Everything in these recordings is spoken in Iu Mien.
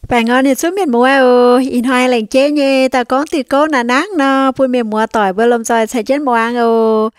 Baengh orn yietc zungv mienh muoz oc. Ih hnoi lengc jeiv nyei daaih gorngv diuh gouv naaiv nangv nor, bun mienh muoz doic mbuo lomh nzoih caux jienv muangx oc.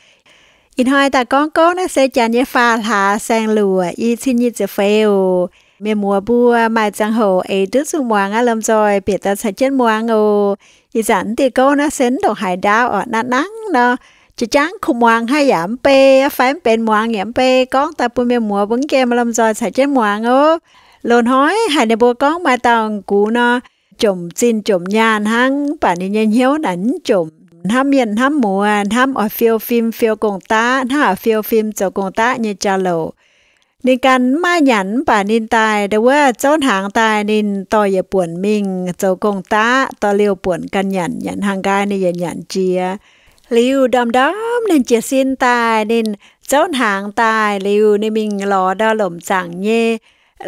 Ih hnoi daaih gorngv gouv naaiv se janx nyei faam hlaax saeng-luoqc, i cin nyic ziepc feix oc. Mienh muoz mbuo maaih ziangh hoc eix duqv zuqc muangx aqv, lomh nzoih bieqc daaih caux jienv muangx oc. Ih zanc diuh gouv naaiv se mv ndongc haaix ndaauv oc, naaiv nangv nor, jiex jangv kuh muangx haic yaac mv bei, fai mv benx muangx yaac mv bei, gorngv daaih bun mienh muoz mbuo mv nqemh lomh nzoih caux jienv muangx oc. Loz-hnoi haic ninh mbuo gorngv maaih dauh gux nor, jomc zinh jomc nyaanh hnangv, mv baac ninh nyei hnyouv naaic mv jomc, hnamv mienh hnamv muoz, hnamv oix fiou fim fiou gong-daqv, hnamv oix fiou fim zoux gong-daqv nyei jauv-louc. Ninh ganh mv maaih nyanc mv baac ninh daaih ndau wuov zouv hnaangx daaih, ninh dorh yietc buonc mingh zoux gong-daqv, dorh liouh buonc ganh nyanc, nyanc hnangv nqaai ninh yietc nyanc jiex. Liuz ndorm-ndorm ninh jiez sin daaih, ninh zouv hnaangx daaih liuz, ninh mingh lorz ndau lomc zaangc nyei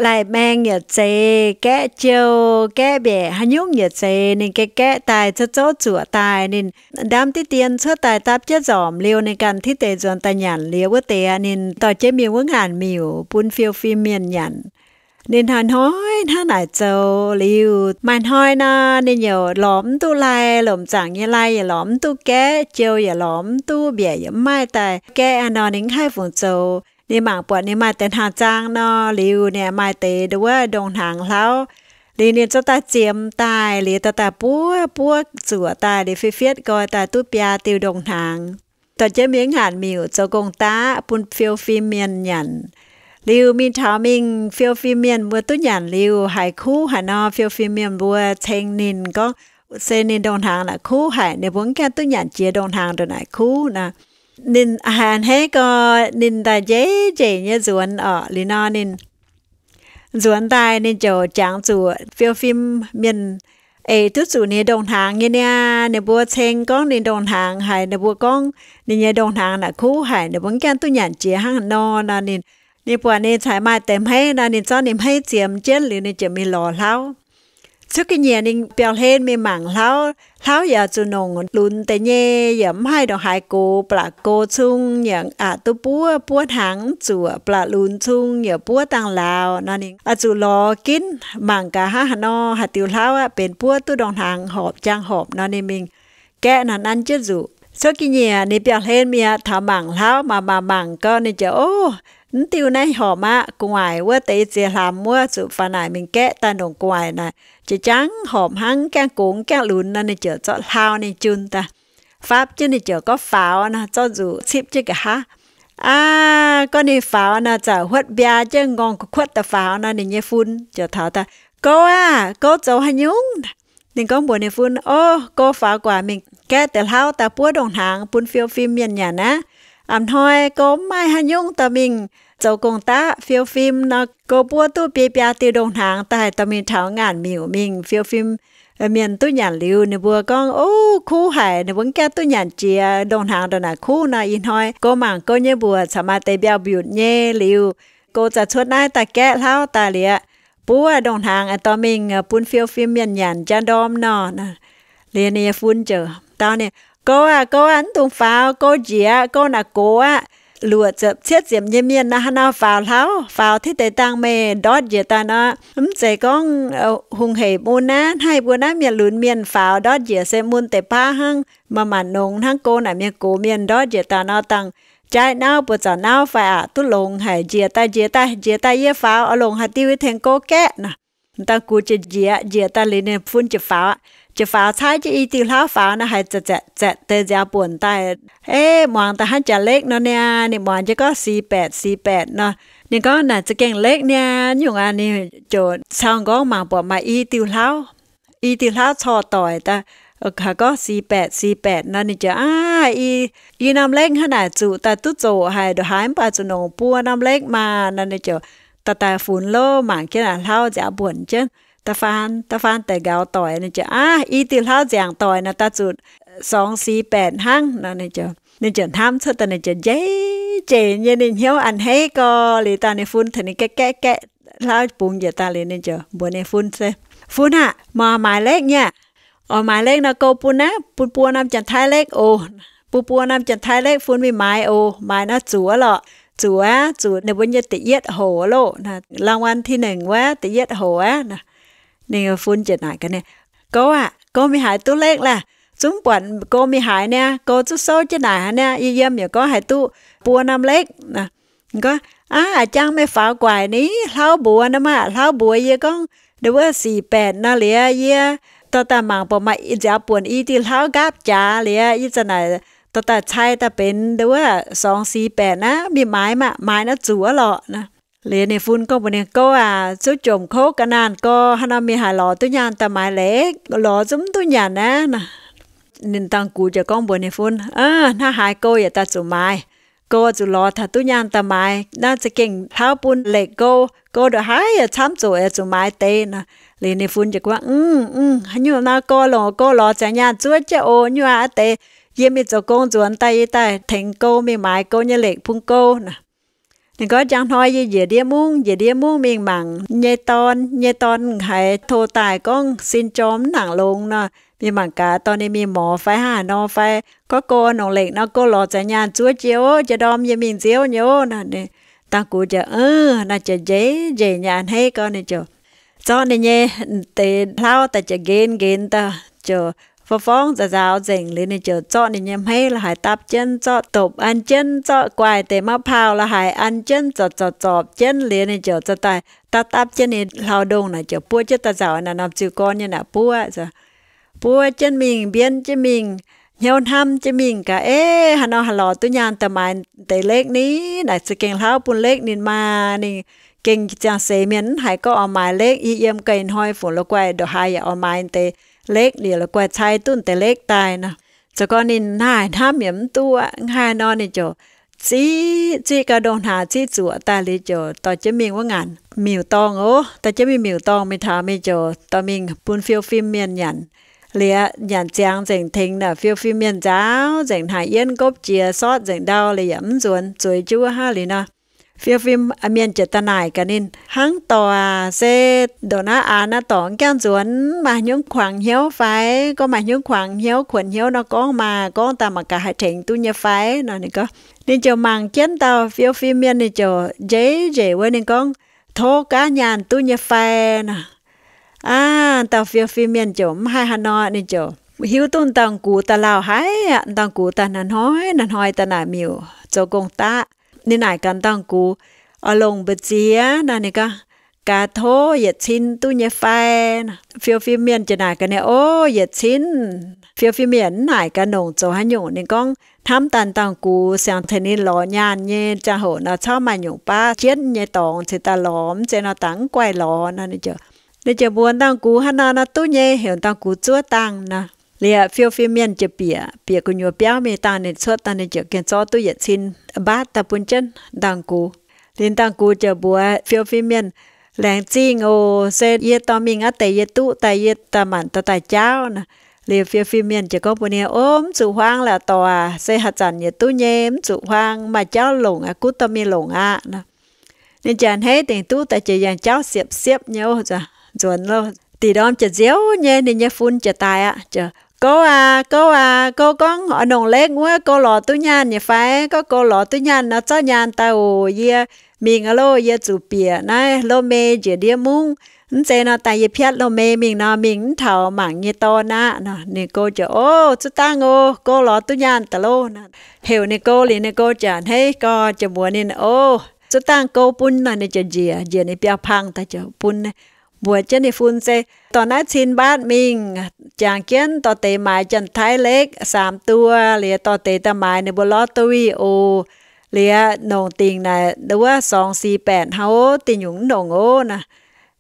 lai-maeng yietc zeix, gaeqv jiou, gaeqv mbiaeqc, haaix nyungc yietc zeix ninh gaeqv gaeqv daaih, zouv zouv zuoqc daaih, ninh ndamv diqv dien cuotv daaih dapv jienv nzormc liuz, ninh ganh titv deix nzuonx daaih nyanc liuz wuov deix, ninh dorh jienv mingh wuov ngaanc miuc bun fiou fim mienh nyanc. Ninh hnoi-hnoi hnangv naaic zoux liuz, maaih hnoi nor, ninh yaac lorz mv duqv lai, lomc zaangc nyei lai yaac lorz mv duqv gaeqv, jiou yaac lorz mv duqv, mbiaeqc yaac mv maaih daaih gaeqv nor, ninh mv haih fungc zoux. Ninh mangc buatc ninh maaih deix hnaangx-zaang nor, liuz ninh maaih deix ndau wuov ndongh hnaangx hlauv. Liuz ninh zorqv daaih ziemx daaih, liuz dorh daaih buov buov zuoqc daaih, liuz fietv-fietv nqoi daaih duqv biaa diuh ndongh hnaangx, dorh jienv mingh ngaanc miuc zoux gong-daqv bun fiou fim mienh nyanc. Liuz mingh taux mingh fiou fim mienh mbuo duqv nyanc liuz haiz kuv haic nor, fiou fim mienh mbuo ceng ninh gorngv se ninh ndongh hnaangx naaic kuv haic, ninh mbuo mv gaengh duqv nyanc jiex ndongh hnaangx ndongc naaic kuv nor. Ninh haiz a'hneiv gau, ninh daaih njeiv njiec nyei nzuonx orqc. Liuz nor ninh nzuonx daaih ninh ziouc jangx zuqc fiou fim mienh eix duqv zuqc ninh ndongh hnaangx nyei niaa. Ninh mbuo ceng gorngv ninh ndongh hnaangx haic, ninh mbuo gorngv ninh nyei ndongh hnaangx naaic kuv haic, ninh mbuo mv gaengh duqv nyanc jiex hnangv haaix nor nor, ninh, ninh buatc ninh cingx maaih deix hmeiv nor, ninh zorqv ninh hmeiv ziemx jienv liuz ninh ziouc mingh lorz hlauv. Cuotv ga'nyiec ninh biauv-hlen mingh mangc hlauv. Hlauv yaac zuqc nongc lunx deix nyei, yaac mv haih ndongc haaix gox, blatc gox cung yaac aqc duqv buov, buov hnaangx mv zuoqc, blatc lunx cung yaac buov dangh lauz nor. Ninh oix zuqc lorz ginv mangc gaax hnangv haaix nor, haaix diuh hlauv aqv benx buov duqv ndongh hnaangx horpc, jangx horpc nor, ninh mingh gaeqv nor nanv jienv nzuqc. Cuotv ga'nyiec ninh biauv-hlen mingh aqv, taux mangc hlauv, mangc mangc mangc gau, ninh ziouc, Ov, mv diuh naaiv horpc aqv. Gu'nguaaic wuov deix ziex hlamx wuov zuqc faaux naaic mingh gaeqv daaih ndongc gu'nguaaic naaic, jiex jangv horpc hnangv, gaengh gox gaengh lunx nor. Ninh ziouc zorqv hlaau ninh jun daaih, fapv jienv ninh ziouc gorngv faaux nor, zorqv nzuqc cipv jienv nqa'haav. Aav, gorngv ninh faaux nor, zaqc huotv mbiaa jienv nqorngv kuotv daaih faaux nor, ninh nyei fun ziouc taux daaih, Gouv aah, gouv zoux haaix nyungc? Ninh gorngv mbuox ninh fun, Ov, gouv faaux gu'nguaaic mingh gaeqv deix hlauv daaih buov ndongh hnaangx bun fiou fim mienh nyanc aqv. A'hnoi gouv mv maaih haaix nyungc dorh mingh zoux gong-daqv fiou fim nor, gouv buov duqv biei biaa diuh ndongh hnaangx daaih dorh mingh taux ngaanc miuc mingh fiou fim mienh duqv nyanc liuz, ninh mbuo gorngv, Ov, kuv haic, ninh mbuo mv gaengh duqv nyanc jiex ndongh hnaangx ndongc naaic kuv nor. Ih hnoi gouv mangc gouv nyei mbuox caux maaih deix mbiauh mbiutc nyei liuz, gouv za'gengh cuotv naaiv daaih gaeqv hlauv daaih liuz, buov ndongh hnaangx dorh mingh bun fiou fim mienh nyanc njang ndorm nor. Liuz ninh nyei fun ziouc dau ninh, Gouv aah, gouv aah, mv dungx faaux, gouv njiec, gouv naaic gox aqv. Luoqc ziepc cietv ziepc nyei mienh naaiv hnangv nor faaux hlauv, faaux titv deix dangh meih ndortv njiec daaih nor, mv zeiz gorngv hungh hec mun aqv. Hnangv mbuo naaiv mienh lunx mienh faaux ndortv njiec se mun deix baav hnangv, maaih maanc nongx hnangv gouv naaic mienh gox mienh ndortv njiec daaih nor, dangh jaaiv nauv buoz zaux nauv fai aqc duqv longx haic. Njiec daaih, njiec daaih, njiec daaih, yie faaux oix longc haaix diuv tengx gouv gaeqv nor. Dangh gux ziouc njiec, njiec daaih liuz ninh fun ziouc faaux, ziouc faaux caaiv jienv i diuh hlauv faaux nor, haiz zaeqc zaeqc deix nziaaux buonc daaih. Ei, muangx daaih hnangv jaax lekv nor niaa. Ninh muangx jienv gorngv, Sic baetc, sic baetc nor. Ninh gorngv, Naaic za'gengh lekv niaa. Nyungc aqv, ninh ziouc cau nqorngv mangc buatc maaih i diuh hlauv, i diuh hlauv corc doic daaih, haiz gorngv, Sic baetc, sic baetc nor. Ninh ziouc, Aav, i, i norm lekv hnangv naaic zuqc daaih duqv zoqc haic, ndongc haaix mv baac zuqc nongc buo norm lekv maah nor. Ninh ziouc daaih daaih funx lov mangc jienv naaic hlauv nziaaux buonc jienv, da'faanh da'faanh deix nqaaux doic. Ninh ziouc, Aav, i diuh hlauv nziangc doic naaic daaih zuqc sorngx sic baetc hnangv nor. Ninh ziouc, ninh ziouc hnamv cuotv daaih, ninh ziouc njeiv jeic nyei, ninh hnyouv a'hneiv gau. Liuz daaih ninh fun tengx ninh gaeqv gaeqv gaeqv hlauv bungx njiec daaih liuz, ninh ziouc mbuox ninh fun se, Fun aah, meih maaiz lekv nyei aqv? Oix maaiz lekv nor, gouv bun aqv, bun buo norm janx-taiv lekv oc. Bun buo norm janx-taiv lekv fun mingh maaiz oc. Maaiz nor zuqc lorqc. Zuqc aqv, zuqc ninh mbuo nyei da'yietv hoc loh, รางวัลที่หนึ่ง wuov da'yietv hoc aqv. Ninh fun ziouc naaic gaax ninh, Gouv aah, gouv mingh haaix duqv lekv laah? Zungv buatc gouv mingh haaix niaa, gouv zungv souv jienv naaic hnangv niaa. Yie yiem yaac gorngv haih duqv buo norm lekv. Gorngv, Aav, a'jang meih faaux guaic ni, hlauv mbuox naaiv maah, hlauv mbuox yie gorngv, nduov wuov sic baeqc nor liuz, yie dorh daaih mangc buatc maaih nziaaux buonc i diuh hlauv nqaapv jaax liuz, yie za'naaic dorh daaih cai daaih benx nduov wuov song sic baeqc naaiv, mingh maaiz maah, maaiz naaiv zuqc lorqc. Liuz ninh fun gorngv mbuox ninh, Gouv aac, zuqc jomc kouv ga'naanh gorx, haaix nor mingh haaix lorz duqv nyaanh daaih maaiz lekv, lorz zungv mv duqv nyanc aqv. Ninh dangh gux ziouc gorngv mbuox ninh fun, Hnangv haaix gouv yaac daaih zuqc maaiz. Gouv zuqc lorz taux duqv nyaanh daaih maaiz. Naaiv za'gengh hlauv bun lekv gouv, gouv ndongc haaix yaac camv zoqc yaac zuqc maaiz deix nor. Liuz ninh fun ziouc gorngv, Mv, mv, haaix nyungc nor gouv longc gouv lorz ziangx nyaanh zuov jienv oc. Nyungc aqv, deix yie mingh zoux gong nzuonx daaih, yie daaih tengx gouv mingh maaiz gouv nyei lekv bun gouv nor. Ninh gorngv, Njang hnoi yie njiec ndiev mungv, njiec ndiev mungv mingh mangc nyei dorn, nyei dorn haiz tov daaih gorngv sin jorm mv nangc longx nor, mingh mangc gaax dorh ninh mingh morz fai hnangv haaix nor fai. Gorngv gouv longc lekv nor, gouv lorz ziangx nyaanh zuov jienv oc, njang ndorm yie mingh nziouv nyei oc nor. Dangh gux ziouc, Ov, naaiv ziouc njiec njiec nyei a'hneiv gorx. Ninh ziouc zorqv ninh nyei deix hlauv daaih ziouc nqenx nqenx daaih ziouc forv-forngv nzaaux nzaaux nzengc liuz, ninh ziouc zorqv ninh nyei hmeiv la'haic dapv jienv, zorqv dopc an jienv, zorqv guaih deix mauv paauh la'haic an jienv, zorpc zorpc zorpc jienv liuz, ninh ziouc zorqv daaih dapv dapv jienv ninh hlauv-ndongh naaic, ziouc buov jienv daaih nzauc naaic norm ziuh gorn nyei naaic buov. Buov jienv mingh, mbienv jienv mingh, hnyouv hnamv jienv mingh gaax, Eix, haaix nor haih lorz duqv nyaanh daaih maaiz deix lekv ni? Naaic za'gengh hlauv bun lekv ninh maah. Ninh gengh ziangh seix mienh mv haiz gorngv oix maaiz lekv. Yie yiem ga'naaiv hnoi fungc la'guaih ndongc haaix yaac oix maaiz deix lekv, liuz la'guaih cai duqv deix lekv daaih nor. Zoux gau ninh naaic hnamv yaac mv duqv aqv. Hnangv haaix nor ninh ziouc ziqv, ziqv gau ndongh hnaangx ziqv zuoqc daaih liuz, ziouc dorh jienv mingh wuov ngaanc miuc-dorngh oc. Dorh jienv mingh miuc-dorngh mingh taux mingh ziouc dorh mingh bun fiou fim mienh nyanc. Liuz nyanc ziangx nzengc tengx naaic fiou fim mienh nzaaux nzengc hnaangx yienv, gopv jiex sortv nzengc ndau liuz yaac mv nzuonx, zueiz jienv wuov hnangv liuz nor. Fiou fim mienh ziouc daaih naaic gaax ninh, Hnangv dorc aac, se ndongc naaiv aanx naaiv dorngx mv gaengh nzuonx, maaih hnyouv kuangx hnyouv fai? Gorngv maaih hnyouv kuangx hnyouv, kuonx hnyouv nor gorngv maah, gorngv daaih mangc gaax haih tengx duqv nyei fai nor. Ninh gorngv, ninh ziouc mangc jienv dauh fiou fim mienh, ninh ziouc njiec njiec wuov, ninh gorngv, Tov gaav nyaanh duqv nyei fai nor. Aav, dauh fiou fim mienh ziouc mv haih haaix nor, ninh ziouc hiuv duqv dangh gux daaih lauh haic aqv. Dangh gux daaih hnoi-hnoi hnoi-hnoi daaih naaic miuc zoux gong daqv. Ninh naaic gaax dangh gux, Oix longc mbu'ziex nor? Ninh gorngv, Gaax tov yietc cin duqv nyei fai? Fiou fim mienh ziouc naaic gaax ninh, Ov, yietc cin. Fiou fim mienh mv naaic gaax nongc zoux haaix nyungc. Ninh gorngv hnamv daaih dangh gux siang-tengx ninh lorz nyaanh nyei ziangh hoc nor, cauv maaih nyungc baav jienv nyei dorngx cingx daaih lorz, mv zeiz nor dangh mv guaih lorz nor. Ninh ziouc, ninh ziouc mbuox dangh gux, Hnangv nor nor duqv nyei. Heuc dangh gux zuov dangh nor. Liuz fiou fim mienh ziouc bieqc, bieqc gu'nyuoz biauv mingh dangh ninh cuotv dangh, ninh ziouc gengh zorqv duqv yietc cin mbaatv daaih bun jienv dangh gux. Liuz dangh gux ziouc mbuox fiou fim mienh, Laengz zingh oc. Se yie dorh mingh aqv deix yie duqv daaih, yie daaih manc dorh daaih jaauv nor. Liuz fiou fim mienh ziouc gorngv mbuox ninh, Ov, mv zuqc huaang la'dorc aac. Se haaix zanc yietc duqv nyei, mv zuqc huaang. Maaih jauv longc aqv, gunv dorh mingh longc aqv nor. Ninh ziouc a'hneiv dingc duqv daaih ziouc yangh jauv siepv-siepv nyei oc. Nzuonx loh, da'nyeic ndorm ziouc nziouv nyei, ninh nyei fun ziouc daic aqv. Gouv aac, gouv aac, gouv gorngv oix nongc lekv wuov, gouv lorz duqv nyaanh nyei fai? Gorngv gouv lorz duqv nyaanh nor, zorqv nyaanh daaih oc. Yie mingh aqv loh. Yie zuqc bieqc naaiv lo me njiec ndiev mungv. Mv zeiz nor daaih yie piatv lo me mingh nor, mingh mv taux mangc nyei dorn aqv nor. Ninh gouv ziouc, Ov, zuov dangh oc. Gouv lorz duqv nyaanh daaih loh. Heuc ninh gouv liuz, ninh gouv ziouc a'hneiv gau, ziouc mbuox ninh, Ov, zuov dangh gouv bun nor. Ninh ziouc njiec, njiec ninh biauv-pang daaih ziouc bun mbuox jienv ninh fun se, Dorh naaiv cin mbaatv mingh, jangx jienv dorh deix maaiz Janx-Taiv lekv saam duo, liuz dorh deix daaih maaiz ninh mbuo lottery oc. Liuz nongc dingc naaic wuov song si baetc hnangv oc, dingh nyungc mv nongc oc nor.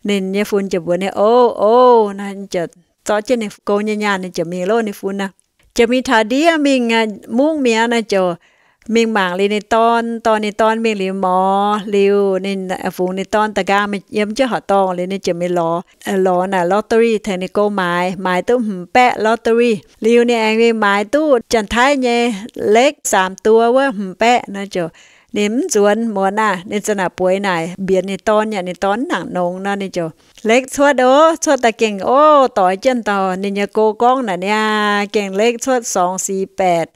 Ninh nyei fun ziouc mbuox ninh, Ov, ov nor. Ziouc zorqv jienv ninh gouv nyei nyaanh, ninh ziouc mingh loh ninh fun nor. Ziouc mingh taux ndiev mingh, mungv mi'aqv nor, ziouc mingh mangc liuz ninh dorn, dorh ninh dorn mingh liuz morz liuz, ninh fungx ninh dorn da'nqaang mingh yiem jienv horqc dorngh liuz, ninh ziouc mingh lorz, lorz naaic lottery tengx ninh gouv maaiz, maaiz duqv hmz baeqv lottery. Liuz ninh aengx mingh maaiz duqv Janx-Taiv nyei lekv saam duo wuov hmz baeqv nor, ziouc ninh mv nzuonx muonz aav, ninh za'naaic bueix naaic mbienx ninh dorn yaac ninh dorn mv nangc nongx nor, ninh ziouc lekv cuotv ov, cuotv daaih gengh ov, doix jienv dauh ninh nyei gouv gorngv naaic niaa, gengh lekv cuotv song si baetc.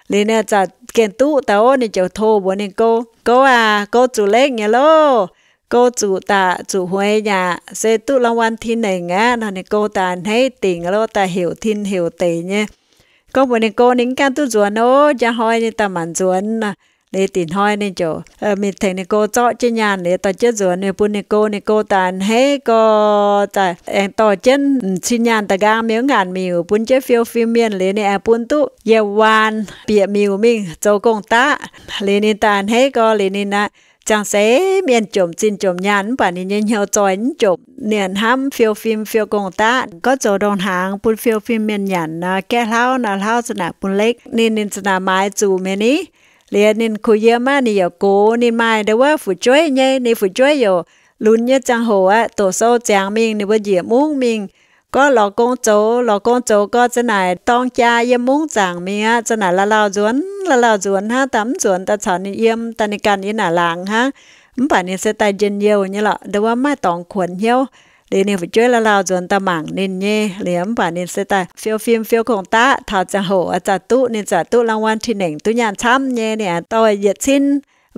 Liuz ninh za'gengh duqv daaih ov, ninh ziouc tov mbuox ninh gouv, Gouv aac, gouv zuqc lekv nyei loh. go zuqc daaih zuqc hueix nyei aqv, se duqv รางวัลที่หนึ่ง aqv nor. Ninh go daaih a'hneiv dingc lo, daaih heuc tin heuc deic nyei. Gorngv mbuox ninh go ninh mv gaengh duqv nzuonx ov, njang hnoi ninh daaih maanc nzuonx. Liuz dingc hnoi ninh ziouc mingh tengx ninh go zorqv jienv nyaanh liuz dorh jienv nzuonx mingh bun ninh go. Ninh go daaih a'hneiv gau, daaih aengx dorh jienv m'zing nyaanh da'nqaang mingh wuov ngaanc miuc bun jienv fiou fim mienh. Liuz ninh aengx bun duqv yietc waanc bieqc miuc mingh zoux gong-daqv. Liuz ninh daaih a'hneiv gau, liuz ninh aqv ziangh seix mienh jomc zinh jomc nyaanh mv baac ninh nyei hnyouv zoih mv jomc. Ninh hnamv fiou fim fiou gong-daqv, gorngv zoux ndongc hnaangx bun fiou fim mienh nyanc nor, gaeqv hlauv nor, hlauv za'naaic bun lekv. Ninh, ninh za'naaic maaiz zuqc mi'aqv ni. Liuz ninh kuh yiem aqv, ninh yaac gox. Ninh maaih ndau wuov fu'jueiv nyei. Ninh fu'jueiv youc lunx nyei ziangh hoc aqv, doqc sou ziangx mingh, ninh mbuo njiec mungv mingh. Gorngv lorz gong zoux, lorz gong zoux gau za'naaic dorng jaa yiem mungv zaangc mingh aqv. Za'naaic lauh lauh nzuonx, lauh lauh nzuonx hnangv, daaih mv nzuonx daaih caux ninh yiem, daaih ninh ganh yiem naaic laangz hnangv. Mv baac ninh se daaih njien-youh nyei lorqc, ndau wuov mv maaih dorngx kuonx hnyouv. Liuz ninh fu'jueiv lauh lauh nzuonx daaih mangc ninh nyei. Liuz mv baac ninh se daaih fiou fim fiou gong-daqv, taux ziangh hoc aqv, za'gengh duqv, ninh za'gengh duqv รางวัลที่หนึ่ง duqv nyaanh camv nyei. Ninh aengx dorh yietc cin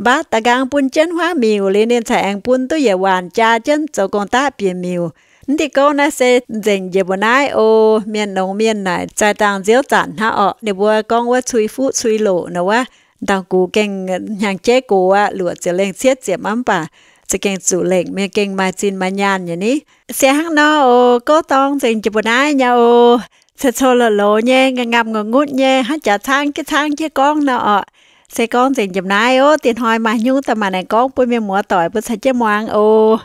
mbaatv da'nqaang bun jienv huaav miuc. Liuz ninh cingx aengx bun duqv yietc waanc jaa jienv zoux gong-daqv bieqc miuc. Mv diuh gouv naaiv se nzengc njiec mbuo naaiv oc. Mienh longx mienh naaic zaaih dangh nziouv zanc hnangv orqc. Ninh mbuo gorngv wuov cui fuqv cui loqc nor wuov, ndau-gux gengh hnyangx-jeiv gox aqv, luoqc ziepc lengh cietv ziepc aqv, mv baac za'gengh zuqc lengc mienh gengh maaih zinh maaih nyaanh nyei ni. Se hnangv nor oc, gouv dorng nzengc jiex mbuo naaiv nyei oc. Cou-cou loz-loz nyei, ngamv-ngamv ngunv nyei, hnangv jaax caangv jienv caangv jienv gorngv nor orqc. Se gorngv nzengc jiex mbuo naaiv oc. Diex hnoi maaih hnyouv daaih maaih naaic gorngv bun mienh muoz-doic mbuo caux jienv muangx oc.